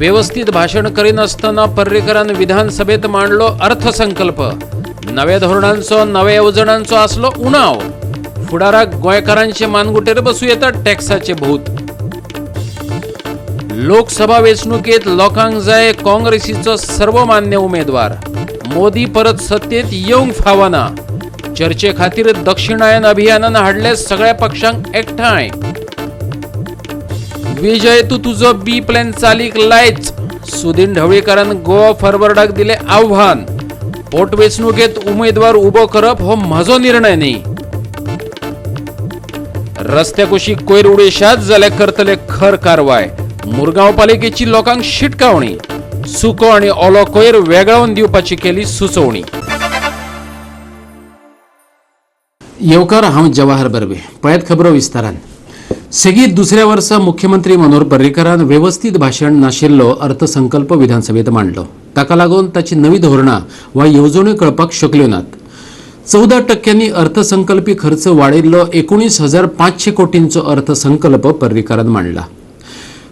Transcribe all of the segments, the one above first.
वेवस्थीत भाशण करिनासतना पर्रीकरान विधानसभेत मांडलो अर्थसंकल्प. नव्या धोरणांचो, नव्या येवजणांचो आसलो उणाव. फुडाराक गोंयकारांचे मानगुटेर बसूं येता टॅक्साचे भूत. लोकसभा वेंचणुकेत लोकांक जाय काँग्रेसीचो सर्वमान्य उमेदवार. मोदी परत सत्तेत येवंक फावना. चर्चे खातीर दक्षिणायन अभियानान हाडले सगळ्या पक्षांक एकठांय. विजय, तूं तुजो बी प्लॅन चालीक लायच. सुदीन ढवळीकारान गोवा फॉरवर्डाक दिले आव्हान. पोटवेंचणुकेत उमेदवार उबो करप हो म्हजो निर्णय न्ही. रस्त्या कुशीक कोयर उडयशात जाल्यार करतले खर कारवाय. मुरगांव पालिकेची लोकांक शिटकावणी. सुको आनी ओलो कोयर वेगळावन दिवपाची केली सुचोवणी. येवकार, हांव जवाहर बर्वे. पळयात खबरो विस्तारान. सेगीत दुसऱ्या वर्सा मुख्यमंत्री मनोहर पर्रीकरान वेवस्थीत भाशण नाशिल्लो अर्थसंकल्प विधानसभेत मांडलो. ताका लागून ताची नवी धोरणां वा येवजण्यो कळपाक शकल्यो नात. 14 टक्क्यांनी अर्थसंकल्पी खर्च वाडयल्लो 19,500 कोटींचो अर्थसंकल्प पर्रीकरान मांडला.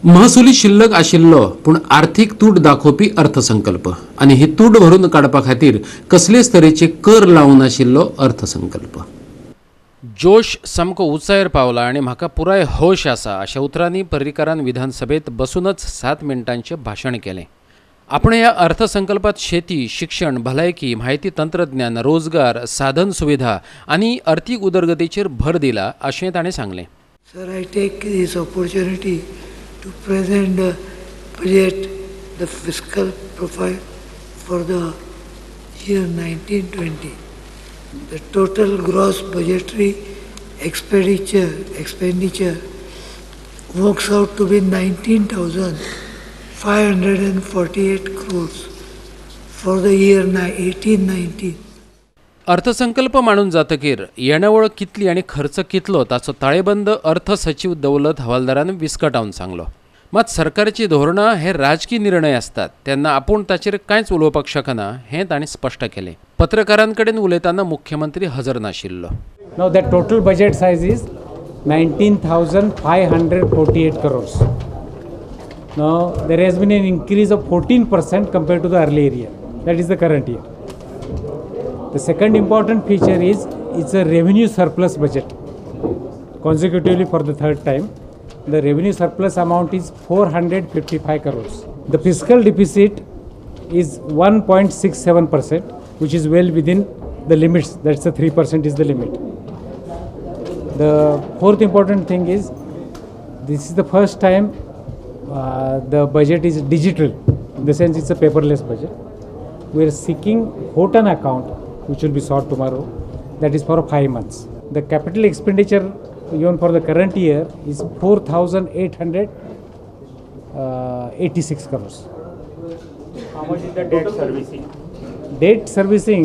महसुली शिल्लक आशिल्लो पूण आर्थीक तूट दाखोवपी अर्थसंकल्प आनी ही तूट भरून काडपा खातीर कसलेच तरेचे कर लावूं नाशिल्लो अर्थसंकल्प. जोश सामको उंचायेर पावला आनी म्हाका पुराय होश आसा, अशा उतरांनी पर्रीकारान विधानसभेत बसूनच 7 मिनटांचें भाशण केलें. आपण ह्या अर्थसंकल्पात शेती, शिक्षण, भलायकी, म्हायती तंत्रज्ञान, रोजगार, साधन सुविधा आनी अर्थीक उदरगतीचेर भर दिला अशें ताणें सांगलें. Sir, I take this opportunity to present the budget, the fiscal profile for the year 1920. The total gross budgetary expenditure works out to be 19,548 crores for the year 1819. अर्थसंकल्प मांडून जातकीर येणावळ कितली आनी खर्च कितलो ताचो ताळेबंद अर्थ सचीव दौलत हवालदारान विस्कटावन सांगलो. मात सरकारची धोरणां हे राजकी निर्णय आसतात, तेन्ना आपूण ताचेर कांयच उलोवपाक शकना हें ताणें स्पश्ट केलें. पत्रकारांकडेन उलयतना मुख्यमंत्री हजर नाशिल्लो. Now the total budget size is 19,548 crores. Now there has been an increase of 14% compared to the earlier year. That is the current year. The second important feature is it's a revenue surplus budget. Consecutively for the third time, the revenue surplus amount is 455 crores. The fiscal deficit is 1.67%, which is well within the limits. That's the 3% is the limit. The fourth important thing is this is the first time the budget is digital, in the sense it's a paperless budget. We are seeking vote on account, which will be sought tomorrow, that is for 5 months. The capital expenditure even for the current year is 4,886 crores. How much is the debt servicing? Debt servicing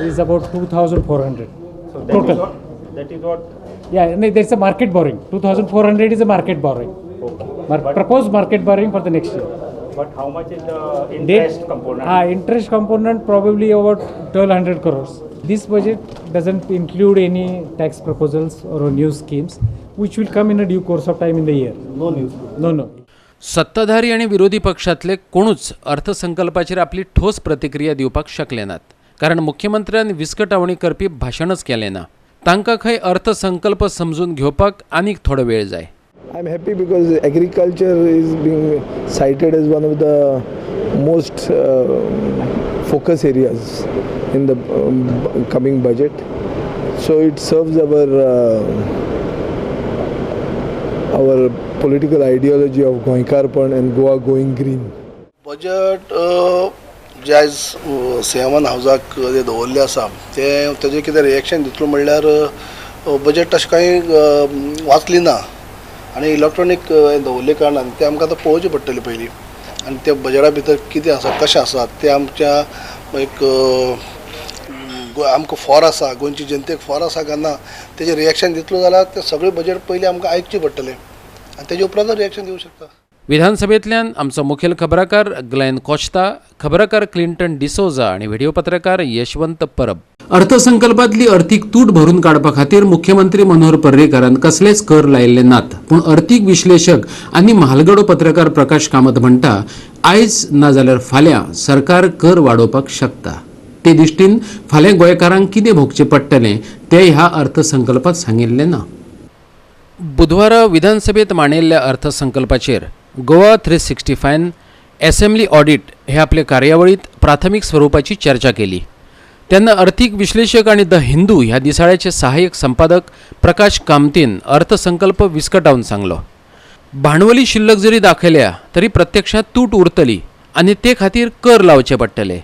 is about 2,400 So that total. is what, that is what, Yeah, no, there's a market borrowing. 2,400 is a market borrowing. Proposed market borrowing for the next year. But how much is the interest component? Ah, interest component probably about 1,200 crores. This budget doesn't include any tax proposals or new schemes, which will come in a due course of time in the year. No news. No. सत्ताधारी आनी विरोधी पक्षांतले कोणूच अर्थसंकल्पाचेर आपली ठोस प्रतिक्रिया दिवपाक शकले नात, कारण मुख्यमंत्र्यान विस्कटावणी करपी भाशणच केलें ना. तांकां खंय अर्थसंकल्प समजून घेवपाक आनीक थोडो वेळ जाय. I'm happy because agriculture is being cited as one of the most focus areas in the coming budget. So it serves our political ideology of Goenkarpan and Goa going green. Budget जे आयज सीएमान हावजाक जे दवरलें आसा, तें तेजें कितें reaction दितलो म्हणल्यार budget तशें कांय वाचली ना आनी इलेक्ट्रॉनीक दवरले कारणान तें आमकां आतां पळोवचें पडटलें पयलीं आनी त्या बजटा भितर कितें आसा, कशें आसा तें आमच्या एक आमकां फॉर आसा, गोंयची जनतेक फॉर आसा काय ना, तेजें रिएक्शन दितलो जाल्यार तें सगळें बजट पयलीं आमकां आयकचें पडटलें आनी तेजे उपरांत रिएक्शन दिवं शकता. विधानसभेंतल्यान आमचो मुखेल खबराकार ग्लॅन कोश्ता, खबराकार क्लिंटन डिसोजा आनी व्हिडिओ पत्रकार यशवंत परब. अर्थसंकल्पांतली अर्थीक तूट भरून काडपा खातीर मुख्यमंत्री मनोहर पर्रीकारान कसलेच कर लायिल्ले नात. पूण अर्थीक विश्लेशक आनी म्हालगडो पत्रकार प्रकाश कामत म्हणटा, आयज ना जाल्यार फाल्यां सरकार कर वाडोवपाक शकता. ते दृश्टीन फाल्यां गोंयकारांक कितें भोगचें पडटलें तें ह्या अर्थसंकल्पांत सांगिल्लें ना. बुधवारा विधानसभेत मांडिल्ल्या अर्थसंकल्पाचेर गोवा 365 असेंब्ली ऑडिट हे आपले कार्यावळीत प्राथमिक स्वरूपाची चर्चा केली. तेन्ना अर्थीक विश्लेशक आनी the Hindu ह्या दिसाळ्याचे सहाय्यक संपादक प्रकाश कामतीन अर्थसंकल्प विस्कटावन सांगलो. भांडवली शिल्लक जरी दाखयल्या तरी प्रत्यक्षात तूट उरतली आनी ते खातीर कर लावचे पडटले,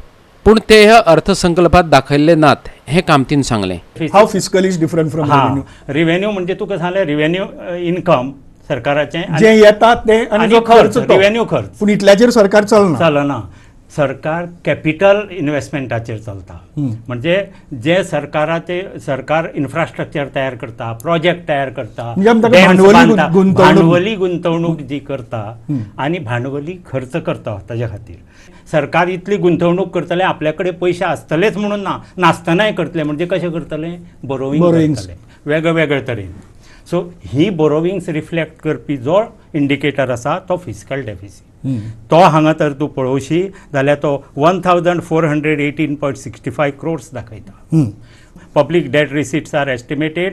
पूण ते ह्या अर्थसंकल्पात दाखयल्ले नात हें कामतीन सांगलें. How fiscal is different from revenue? Revenue म्हणजे तुका सांगलें रिव्हेन्यू इनकम सरकाराचें जें येता तें आनी जो खर्च, रिव्हेन्यू खर्च. पूण इतल्याचेर सरकार चलना, चलना. सरकार कॅपिटल इन्व्हेस्टमेंटाचेर चलता. म्हणजे जे सरकाराचे सरकार इन्फ्रास्ट्रक्चर तयार करता, प्रोजेक्ट तयार करता, भांडवली गुंतवणूक जी करता आनी भांडवली खर्च करता ताज्या खातीर सरकार इतली गुंतवणूक करतले. आपल्या कडेन पयशे आसतलेच म्हणून ना, नासतनाय करतले. म्हणजे कशें करतले? बोरोविंग करतले वेगळे वेगळे तरेन. सो ही बोरोविंग्स रिफ्लेक्ट करपी जो इंडिकेटर आसा तो फिस्कल डेफिसीट. तो हांगा तर तूं पळोवशी जाल्यार तो 1418.65 क्रोर्स दाखयता. Public debt receipts are estimated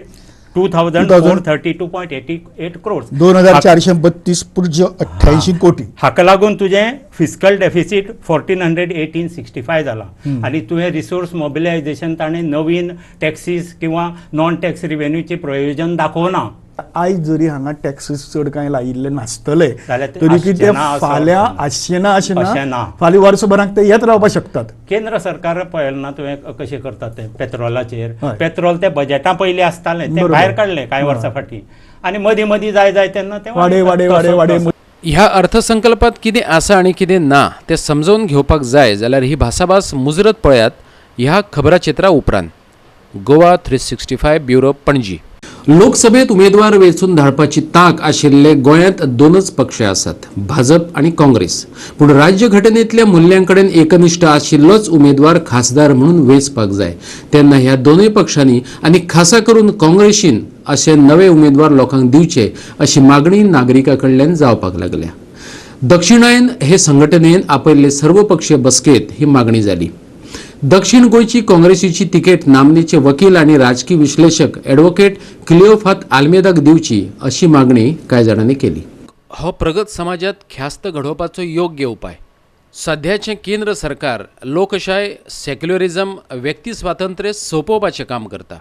2432.88 crores, 2432.88 कोटी. हाका लागून तुजें फिस्कल डेफिसीट 1418.65 जाला. आनी तुवें रिसोर्स मोबिलायजेशन ताणें नवीन टॅक्सीस किंवा नॉन टॅक्स रिव्हेन्यूचें प्रयोजन दाखोवना. आयज जरी हांगा टॅक्सीस चड कांय लायिल्ले नासतले तरी कितें फाल्यां आसचें ना अशें ना, फाल्यां वर्सभराक ते येत रावपाक शकतात. केंद्र सरकार पळयलें ना तुवें कशें करतात ते पेट्रोलाचेर. पेट्रोल ते बजेटा पयलीं आसतालें तें भायर काडलें कांय वर्सां फाटीं आनी मदीं मदीं जाय जाय तेन्ना ते वाडे वाडे वाडे वाडे. ह्या अर्थसंकल्पात कितें आसा आनी कितें ना तें समजून घेवपाक जाय जाल्यार ही भासाभास मुजरत पळयात ह्या खबराचित्रा उपरांत. गोवा 365 ब्युरो, पणजी. लोकसभेत उमेदवार वेंचून धाडपाची तांक आशिल्ले गोंयांत दोनच पक्ष आसात, भाजप आनी काँग्रेस. पूण राज्यघटनेतल्या मुल्यां कडेन एकनिश्ठ आशिल्लोच उमेदवार खासदार म्हणून वेंचपाक जाय. तेन्ना ह्या दोनूय पक्षांनी आनी खासा करून काँग्रेसीन अशे नवे उमेदवार लोकांक दिवचे अशी मागणी नागरिकां कडल्यान जावपाक लागल्या. दक्षिणायन हे संघटनेन आपयल्ले सर्वपक्षीय बसकेत ही मागणी जाली. दक्षिण गोंयची काँग्रेसीची तिकेट नामनेचे वकील आनी राजकी विश्लेशक ॲडव्होकेट क्लिओफात आल्मेदाक दिवची अशी मागणी कांय जाणांनी केली. हो प्रगत समाजात ख्यास्त घडोवपाचो योग्य उपाय. सध्याचें केंद्र सरकार लोकशाय, सेक्युलरिझम, व्यक्ती स्वातंत्र्य सोंपोवपाचें काम करता.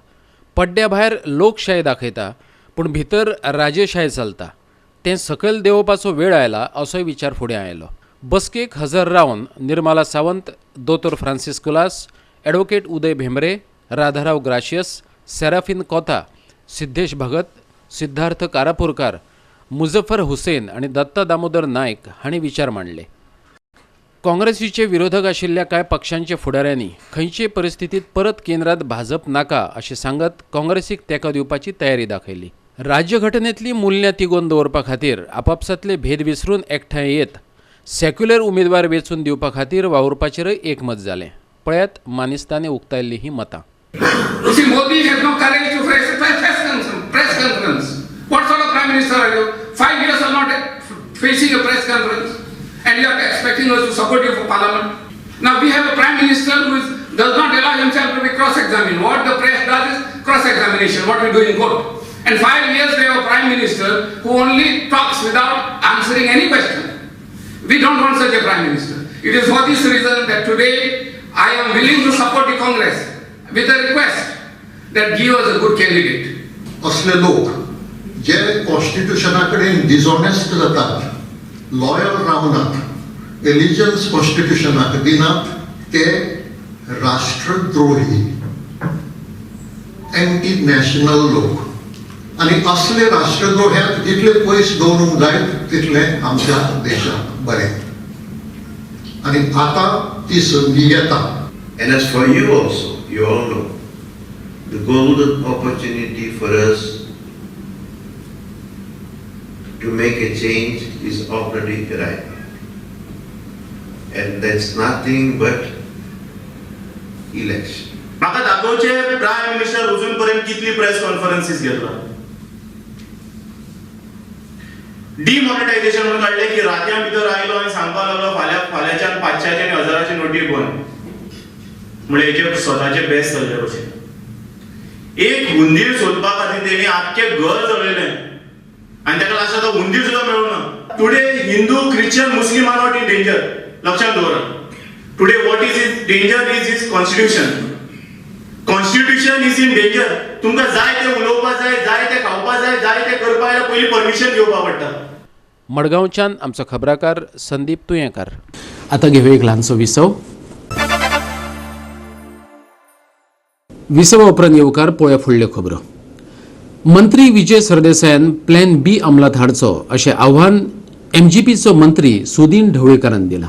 पड्ड्या भायर लोकशाय दाखयता पूण भितर राजेशाय चलता. तें सकयल देंवोवपाचो वेळ आयला असोय विचार फुडें आयलो. बसकेक हजर रावन निर्मला सावंत, दोतोर Francis Colaco, advocate Uday Bhembre, Radharao Gracias, Serafin Cotha, Siddhesh Bhagat, Siddharth Karapurkar, Muzaffar Hussain आनी दत्ता दामोदर नायक हांणी विचार मांडले. काँग्रेसीचे विरोधक आशिल्ल्या कांय पक्षांच्या फुडाऱ्यांनी खंयचे परिस्थितीत परत केंद्रात भाजप नाका अशें सांगत काँग्रेसीक तेंको दिवपाची तयारी दाखयली. राज्यघटनेतली मुल्यां तिगोवन दवरपा खातीर आपापसांतले भेद विसरून एकठांय येत सेक्युलर उमेदवार वेंचून दिवपा खातीर वावुरपाचेरय एकमत जालें. पळयात मानिस्तांनी उक्तायल्ली ही मतां. Modi has no courage to face a press conference. What sort of prime minister are you? 5 years are not facing a press conference, and you are expecting us to support you for parliament. Now we have a prime minister who does not allow himself to be cross-examined. What the press does is cross-examination, what we do in court. And 5 years we have a prime minister who only talks without answering any question. We don't want such a prime minister. It is for this reason that today I am willing to support the Congress with a request that give us a good candidate. असले लोक जे कॉन्स्टिट्युशना कडेन dishonest जातात, loyal रावनात, एलिजन्स कॉन्स्टिट्युशनाक दिनात, ते राष्ट्रद्रोही, anti national लोक. आनी असले राष्ट्रद्रोह्यांक जितले पयस दवरूंक जाय तितलें आमच्या देशाक बरें. आनी आतां ती संदी येता. And as for you also, you all know, the golden opportunity for us to make a change is already arrived. And that's nothing but election. म्हाका दाखोवचे प्रायम मिनिस्टर अजून पर्यंत कितली प्रेस कॉन्फरन्सीस घेतला. डिमॉनिटायझेशन म्हणून काडलें की रातयां भितर आयलो आनी सांगपाक लागलो फाल्यां फाल्यांच्यान 500 आनी 1000 नोटी बंद. म्हणजे हेचे स्वताचे बेस्ट चल्ले भशेन. एक हुंदीर सोदपा खातीर तेणी आख्खें घर जळयलें आनी ताका लास्ट आतां हुंदीर सुद्दां मेळूंक ना. Today Hindu, Christian, Muslim are not in danger. लक्षात दवरा. Today what is in danger is is constitution. Constitution is in danger. तुमकां जाय तें उलोवपा जाय, जाय तें खावपा जाय, जाय तें करपा जाय, पयलीं परमिशन घेवपा पडटा. मडगांवच्यान आमचो खबराकार संदीप तुयेंकार. आतां घेवया एक ल्हानसो विसव. विसवा उपरांत येवकार पळोवया फुडल्यो खबरो. मंत्री विजय सरदेसायान प्लॅन बी अंमलात हाडचो अशें आव्हान एमजीपीचो मंत्री सुदीन ढवळीकारान दिलां.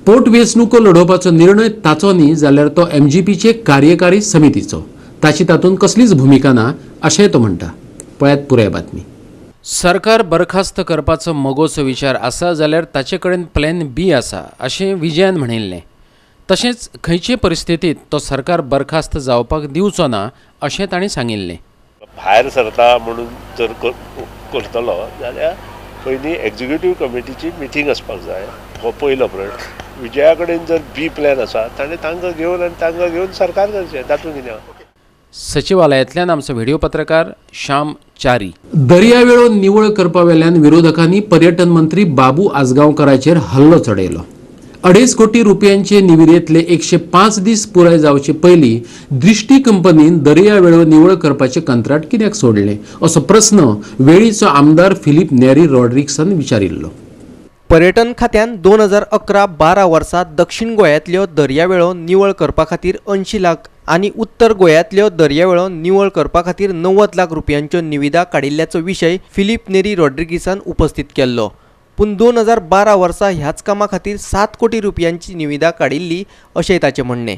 पोट वेंचणुको लढोवपाचो निर्णय ताचो न्ही जाल्यार तो एमजीपीचे कार्यकारी समितीचो, ताची तातूंत कसलीच भुमिका ना अशेंय तो म्हणटा. पळयात पुराय बातमी. सरकार बरखास्त करपाचो मगोचो विचार आसा जाल्यार ताचे कडेन प्लॅन बी आसा अशें विजयान म्हणिल्लें. तशेंच खंयचे परिस्थितींत तो सरकार बरखास्त जावपाक दिवचो ना अशें ताणें सांगिल्लें. भायर सरता म्हणून जर करतलो जाल्यार पयलीं एक्झिक्युटीव कमिटीची मिटींग आसपाक जाय, हो पयलो प्रश्न. विजया कडेन जर बी प्लॅन आसा ताणें तांकां घेवन आनी तांकां घेवन सरकार करचें, तातूंत कितें. सचिवालयांतल्यान आमचो व्हिडिओ पत्रकार श्याम च्यारी. दर्यावेळो निवळ करपा वेल्यान विरोधकांनी पर्यटन मंत्री बाबू आजगांवकाराचेर हल्लो चडयलो. 2.5 कोटी रुपयांचे निविदेंतले 105 दीस पुराय जावचे पयलीं दृष्टी कंपनीन दर्यावेळो निवळ करपाचें कंत्राट कित्याक सोडलें असो प्रस्न वेळीचो आमदार फिलीप नेरी रॉड्रिक्सान विचारिल्लो. पर्यटन खात्यान 2011-12 वर्सा दक्षिण गोंयांतल्यो दर्यावेळो निवळ करपा खातीर 80 लाख आनी उत्तर गोंयांतल्यो दर्यावेळो निवळ करपा खातीर 90 लाख रुपयांच्यो निविदा काडिल्ल्याचो विशय फिलीप नेरी रॉड्रिगीसान उपस्थित केल्लो. पूण 2012 वर्सा ह्याच कामा खातीर 7 कोटी रुपयांची निविदा काडिल्ली अशें ताचें म्हणणें.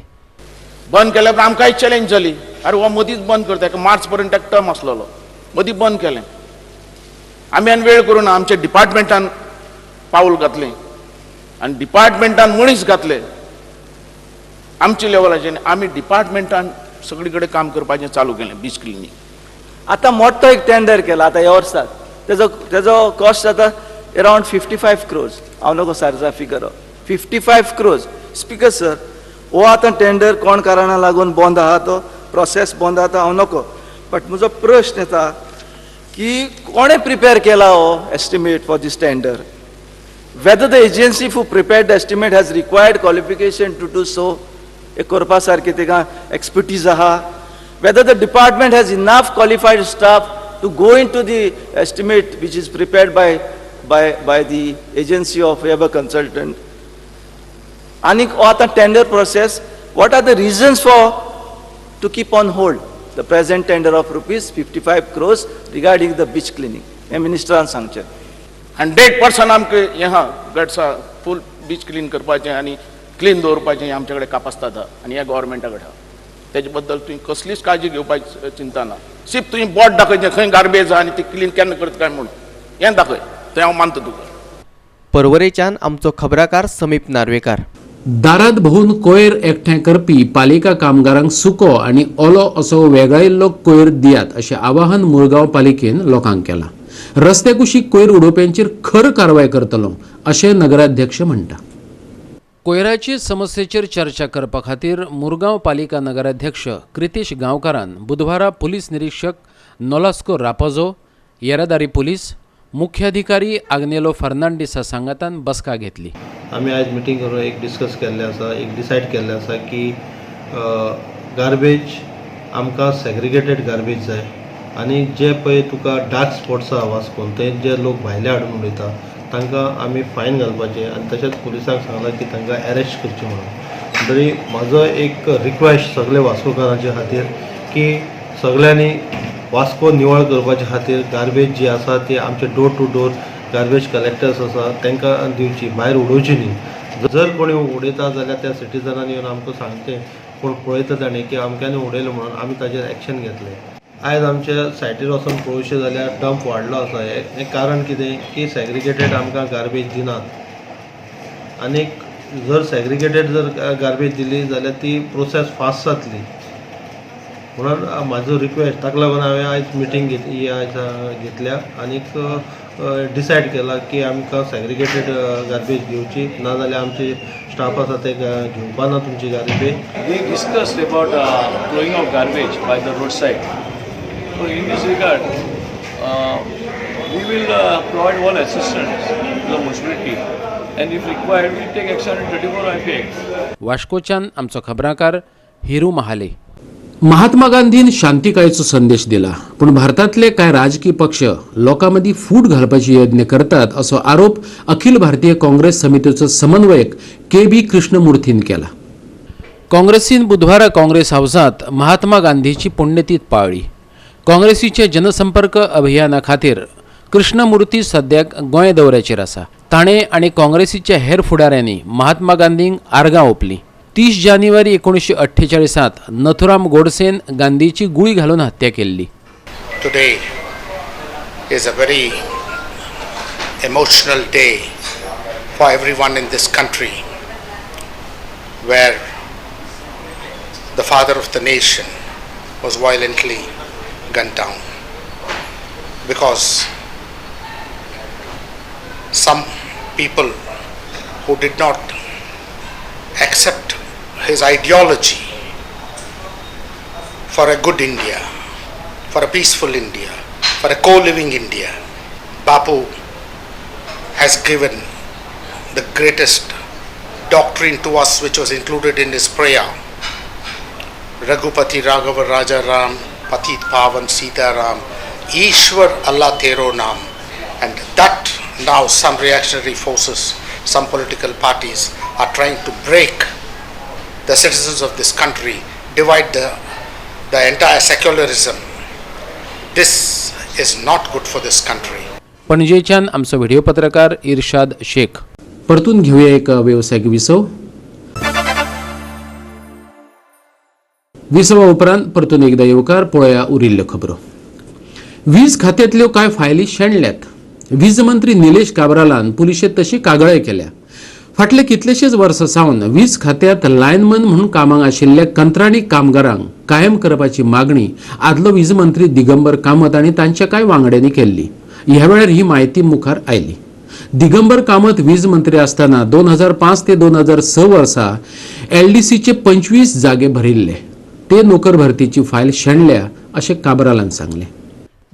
बंद केल्या उपरांत आमकांय चॅलेंज जाली, अरे हो मदींच बंद करता, मार्च पर्यंत ताका टर्म आसलेलो, मदीं बंद केलें. आमी आनी वेळ करून आमच्या डिपार्टमेंटान पावल घातलें आनी डिपार्टमेंटान मनीस घातले आमच्या लेवलाचेर. आमी डिपार्टमेंटान सगळे कडेन काम करपाचें चालू केलें, बीच क्लिनींग. आतां मोठो एक टेंडर केला आतां ह्या वर्साक, तेजो कॉस्ट जाता अरावंड 55 crores. हांव नको सारचा फिगर, 55 crores. Speaker sir, हो आतां टेंडर कोण कारणां लागून बंद आहा, तो प्रोसेस बंद आहा तो हांव नको, बट म्हजो प्रश्न येता की कोणें प्रिपेर केला हो estimate for this tender? Whether the agency who prepared the estimate has required qualification to do so, हे करपा सारकी तिका एक्सपर्टीज आहा? Whether the department has enough qualified staff to go into the estimate which is prepared by the agency of Weber consultant. आनीक हो आतां tender process, what are the reasons for to keep on hold the present tender of rupees 55 crores regarding the beach cleaning? हें मिनिस्टरान सांगचें. 100% आमकां हें आहा guts आहा, फूल beach clean करपाचें आनी क्लीन दवरपाचें हें आमचे कडेन कापास्ताद आहा आनी ह्या गव्हर्मेंटा कडेन आहा. तेजे बद्दल तुवें कसलीच काळजी घेवपाची चिंता ना. सिर्फ तुवें बोट दाखयचें खंय गार्बेज आहा आनी ती क्लीन केन्ना करता काय म्हणून हें दाखय, थंय हांव मानता तुका. परवरेच्यान आमचो खबराकार समीप नार्वेकार. दारात भोंवून कोयर एकठांय करपी पालिका कामगारांक सुको आनी ओलो असो वेगळायिल्लो कोयर दियात अशें आवाहन मुरगांव पालिकेन लोकांक केलां. रस्त्या कुशीक कोयर उडोवप्यांचेर खर कारवाय करतलो अशें नगराध्यक्ष म्हणटा. कोयराचे समस्येचेर चर्चा करपा खातीर मुरगांव पालिका नगराध्यक्ष क्रितेश गांवकारान बुधवारा पुलीस निरीक्षक नोलास्को रापाजो, येरादारी पुलीस मुख्याधिकारी आग्नेलो फर्नांडीसा सांगातान बसका घेतली. आमी आयज मिटींग करून एक डिस्कस केल्लें आसा, एक डिसायड केल्लें आसा की गार्बेज आमकां सेग्रिगेटेड गार्बेज जाय आनी जे पळय तुका डार्क स्पॉट्स आहा वास्कोन थंय जे लोक भायले हाडून उडयता तांकां आमी फायन घालपाचें आनी तशेंच पुलिसांक सांगलां की तांकां एरेस्ट करचें म्हणून. तरी म्हाजो एक रिक्वेस्ट सगळे वास्कोकारांचे खातीर की सगळ्यांनी वास्को निवळ करपाचे खातीर गार्बेज जी आसा ती आमचे door to door garbage collectors आसा तांकां दिवची, भायर उडोवची न्ही. जर कोणी उडयता जाल्यार त्या सिटीजनांनी येवन आमकां सांगचें, कोण पळयता ताणें की अमक्यानी उडयलें म्हणून आमी ताजेर एक्शन घेतलें. आयज आमच्या सायटीर वचून पळोवचें जाल्यार डंप वाडलो आसा. हें कारण कितें की सेग्रिगेटेड आमकां गार्बेज दिनात आनीक जर सेग्रिगेटेड जर गार्बेज दिली जाल्यार ती प्रोसेस फास्ट जातली. म्हणून म्हाजो रिक्वेस्ट ताका लागून हांवें आयज मिटींग ही आयज घेतल्या आनीक डिसायड केला की आमकां सेग्रिगेटेड गार्बेज घेवची, ना जाल्यार आमचे स्टाफ आसा ते घेवपा ना तुमची garbage. We discussed about throwing of garbage by the road side. So in this regard we will provide all assistance to the municipality and if required we take action in 34 IP Act. वास्कोच्यान आमचो खबराकार हिरू महाले. महात्मा गांधीन शांतिकायेचो संदेश दिला, पूण भारतांतले कांय राजकीय पक्ष लोकां मदीं फूट घालपाची यत्न करतात असो आरोप अखिल भारतीय काँग्रेस समितीचो समन्वयक के बी कृष्णमूर्तीन केला. काँग्रेसीन बुधवारा काँग्रेस हावसांत महात्मा गांधीची पुण्यतीथ पाळ्ळी. काँग्रेसीचे जनसंपर्क अभियाना खातीर कृष्णमूर्ती सद्याक गोंय दौऱ्याचेर आसा. ताणें आनी काँग्रेसीच्या हेर फुडाऱ्यांनी महात्मा गांधींक आर्गां ओंपलीं. 30 जानेवारी 1948 नथुराम गोडसेन गांधीची गुळी घालून हत्या केल्ली. Today is a very emotional day for everyone in this country, where the father of the nation was violently gunned down because some people who did not accept his ideology for a good India, for a peaceful India, for a co-living India. Bapu has given the greatest doctrine to us, which was included in his prayer. Raghupati Raghava Raja Ram, Patit Pavan Sita Ram, Ishwar Allah Tero Naam. And that now some reactionary forces, some political parties are trying to break the citizens of this country, divide the entire secularism. This is not good for this country. पणजेच्यान आमचो video पत्रकार इर्शाद शेख. परतून घेऊया एक वेवसायिक विसव. विसवा उपरांत परतून एकदा येवकार. पळोवया उरिल्ल्यो खबरो. वीज खात्यांतल्यो कांय फायली शेणल्यात. वीज मंत्री निलेश काब्रालान पुलिशेंत तशी कागाळय केल्या. फाटले कितलेशेच वर्सां सावन वीज खात्यांत लायनमन म्हणून कामाक आशिल्ल्या कंत्राटी कामगारांक कायम करपाची मागणी आदलो वीज मंत्री दिगंबर कामत आनी तांच्या कांय वांगड्यांनी केल्ली. ह्या वेळार ही म्हायती मुखार आयली. दिगंबर कामत वीज मंत्री आसतना 2005 ते 2006 वर्सा एलडीसीचे 25 जागे भरिल्ले. ते नोकर भरतीची फायल शेणल्या अशें काब्रालान सांगलें.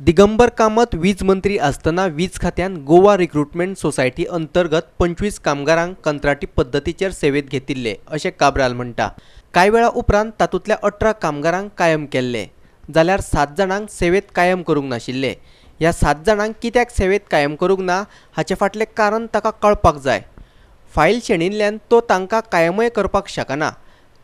दिगंबर कामत वीज मंत्री आसतना वीज खात्यान गोवा रिक्रुटमेंट सोसायटी अंतर्गत 25 कामगारांक कंत्राटी पद्दतीचेर सेवेत घेतिल्ले अशें काब्राल म्हणटा. कांय वेळा उपरांत तातूंतल्या 18 कामगारांक कायम केल्ले, जाल्यार 7 जाणांक सेवेत कायम करूंक नाशिल्ले. ह्या 7 जाणांक कित्याक सेवेत कायम करूंक ना हाचे फाटलें कारण ताका कळपाक जाय. फायल शेणिल्ल्यान तो तांकां कायमय करपाक शकना.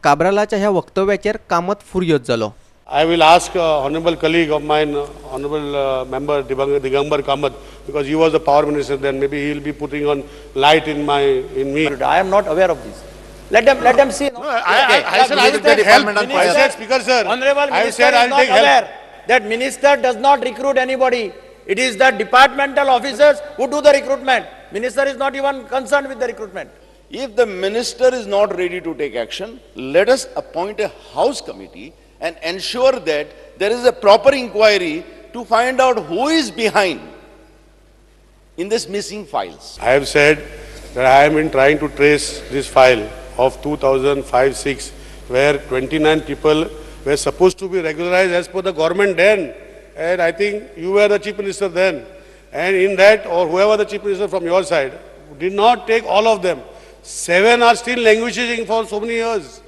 काब्रालाच्या ह्या वक्तव्याचेर कामत फुर्योज जालो. I will ask honorable colleague of mine, honorable member Digambar Kamath, because he was the power minister then. Maybe he will be putting on light in me. I am not aware of this. Let them see. No, I said I will take help. I said, Speaker sir, honorable I minister said I is will not take help. aware that minister does not recruit anybody. It is the departmental officers who do the recruitment. Minister is not even concerned with the recruitment. If the minister is not ready to take action, let us appoint a house committee and ensure that there is a proper inquiry to find out who is behind in this missing files. I have said that I am in trying to trace this file of 2005-06, where 29 people were supposed to be regularized as per the government then. And I think you were the chief minister then. And in that, or whoever the chief minister from your side, did not take all of them. 7 are still languishing for so many years.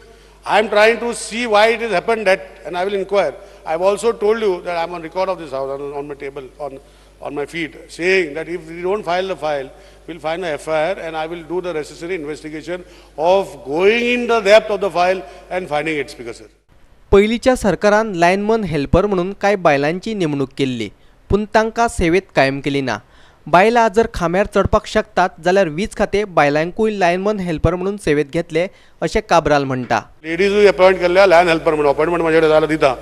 I am trying to see why it has happened that, and I will inquire. I have also told you that I am on record of this house, on my table, on my feet, saying that if we don't file the file, we'll find a FIR and I will do the necessary investigation of going in the depth of the file and finding it, Speaker sir. पयलींच्या सरकारान lineman helper म्हणून कांय बायलांची नेमणूक केल्ली, पूण तांकां सेवेत कायम केली ना. बायलां जर खांब्यार चडपाक शकतात जाल्यार वीज खातें बायलांकूय लायनमन हेल्पर म्हणून सेवेत घेतले अशें काब्राल म्हणटा. लेडीजूय अपॉयंट केल्ल्या लायन हेल्पर म्हणून अपॉयंटमेंट म्हाजे कडेन जाल्यार दिता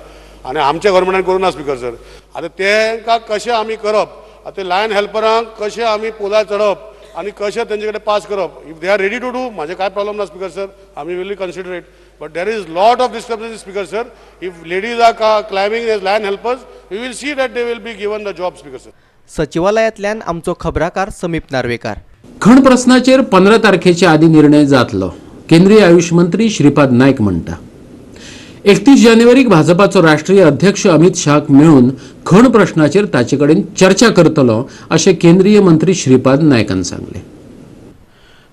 आनी आमच्या गव्हर्मेंटान करूं ना स्पीकर सर. आतां तांकां कशें आमी करप, आतां लायन हेल्परांक कशें आमी पोलार चडप आनी कशें तेंचे कडेन पास करप, if they are ready to do म्हाजें कांय प्रॉब्लम ना स्पीकर सर, आमी will consider it. But there is lot of discrepancy, Speaker sir. If ladies are climbing as line helpers, we will see that they will be given the job, Speaker sir. सचिवालयांतल्यान आमचो खबराकार समीप नार्वेकार. खण प्रस्नाचेर 15 तारखेच्या आदी निर्णय जातलो, केंद्रीय आयुष मंत्री श्रीपाद नायक म्हणटा. 31 जानेवारीक भाजपाचो राष्ट्रीय अध्यक्ष अमित शाहक मेळून खण प्रश्नाचेर ताचे कडेन चर्चा करतलो अशें केंद्रीय मंत्री श्रीपाद नायकान सांगलें.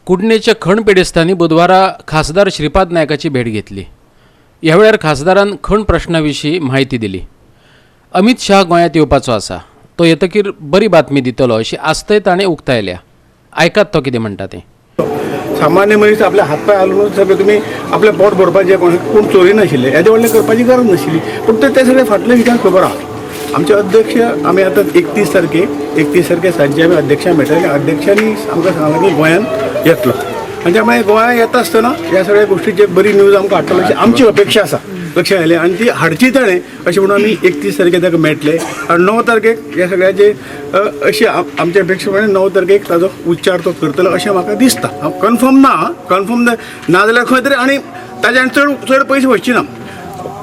कुडणेच्या खण पिडेस्तांनी बुधवारा खासदार श्रीपाद नायकाची भेट घेतली. ह्या वेळार खासदारान खण प्रश्ना विशीं म्हायती दिली. अमित शाह गोंयांत येवपाचो आसा, तो येतकीर बरी बातमी दितलो अशी आस्तय ताणें उक्तायल्या. आयकात तो कितें म्हणटा तें. सामान्य मनीस आपल्या हातपाय हालून सगळें तुमी आपलें पोट भरपाचें कोण चोरी नाशिल्लें, येदें व्हडलें करपाची गरज नाशिल्ली. पूण तें सगळें फाटलें विचार खबर आहा. आमचे अध्यक्ष आमी आतां 31 तारखे सांजचे आमी अध्यक्षांक मेळटले. अध्यक्षांनी आमकां सांगलां की गोंयांत येतलो आनी त्यामुळे गोंयांत येता आसतना ह्या सगळ्या गोश्टीची बरी न्यूज आमकां हाडटलो अशी आमची अपेक्षा आसा. लक्षात आयलें आनी ती हाडची ताणें अशें म्हणून आमी 31 तारखे ताका मेळटले आनी 9 तारखेक ह्या सगळ्याचे अशी आमच्या अपेक्षा प्रमाणे 9 तारखेक ताजो उच्चार तो करतलो अशें म्हाका दिसता. हांव कन्फर्म ना, कन्फर्म ना जाल्यार खंय तरी आनी ताज्या चड चड पयशे वचचे ना.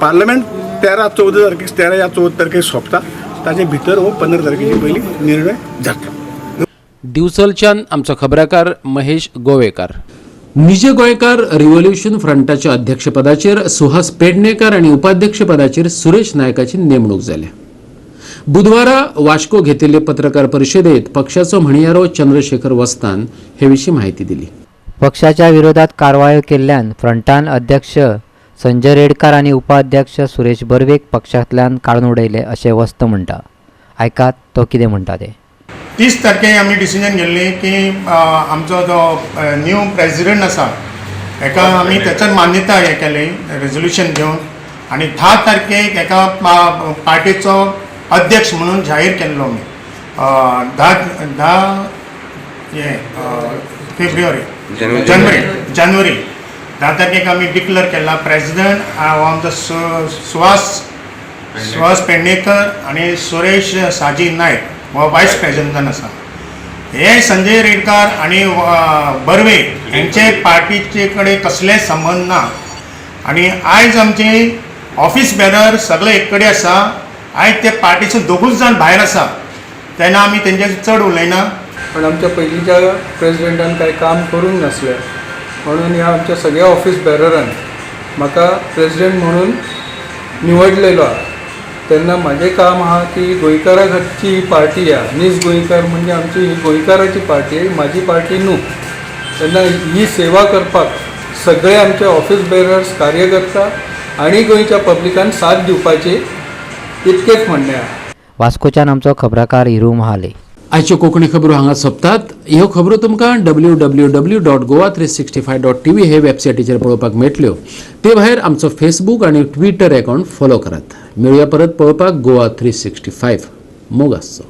पार्लमेंट 13-14 तारखेक 13 या 14 तारखेक सोंपता, ताजे भितर हो 15 तारखेचे पयलीं निर्णय जातलो. दिवचलच्यान आमचो खबराकार महेश गोवेकार. निज गोंयकार रिव्होल्युशन फ्रंटाच्या अध्यक्षपदाचेर सुहास पेडणेकर आनी उपाध्यक्षपदाचेर सुरेश नायकाची नेमणूक जाल्या. बुधवारा वास्को घेतिल्ले पत्रकार परिशदेत पक्षाचो म्हणयारो चंद्रशेखर वस्तान हे विशीं म्हायती दिली. पक्षाच्या विरोधात कारवायो केल्ल्यान फ्रंटान अध्यक्ष संजय रेडकार आनी उपाध्यक्ष सुरेश बर्वेक पक्षांतल्यान काडून उडयले अशें वस्त म्हणटा. आयकात तो कितें म्हणटा तें. 30 तारखेक आमी डिसिजन घेतली की आमचो जो न्यू प्रेजिडंट आसा हेका आमी तेच्यान मान्यता हें केली रेजोल्युशन घेवन आनी 10 तारखेक हेका पार्टीचो अध्यक्ष म्हणून जाहीर केल्लो आमी 10 फेब्रुवारी जानेवारी 10 तारखेक आमी डिक्लेअर केला प्रेजिडंट हो आमचो सुहास पेडणेकर आनी सुरेश साजी नायक हो वायस प्रेजिडंट आसा. हे संजय रेडकार आनी बर्वे हेंचे पार्टीचे कडेन कसलेच संबंद ना आनी आयज आमचे ऑफिस बेरर सगळे एक कडेन आसा. आयज ते पार्टीचे दोगूच जाण भायर आसा तेन्ना आमी तेंचे चड उलयना. पण आमच्या पयलींच्या प्रेजिडेंटान कांय काम करूंक नासलें म्हणून ह्या आमच्या सगळ्या ऑफिस बेररान म्हाका प्रेजिडेंट म्हणून निवडलेलो आहा. तेन्ना म्हाजें काम आहा की गोंयकाराची ही पार्टी आहा, नीज गोंयकार म्हणजे आमची ही गोंयकाराची पार्टी, म्हाजी पार्टी न्हू. तेन्ना ही सेवा करपाक सगळे आमचे ऑफिस बेरर्स कार्यकर्ता आनी गोंयच्या पब्लिकान साथ दिवपाची इतकेंच म्हणणें आहा. वास्कोच्यान आमचो खबराकार हिरू महाले. आयच्यो कोंकणी खबरो हांगा सोंपतात. ह्यो खबरो तुमकां www.goa365.tv हे वेबसायटीचेर पळोवपाक मेळटल्यो. ते भायर आमचो फेसबूक आनी ट्विटर अकाउंट फॉलो करात. मेळुया परत पळोवपाक गोवा 365. मोग आसचो.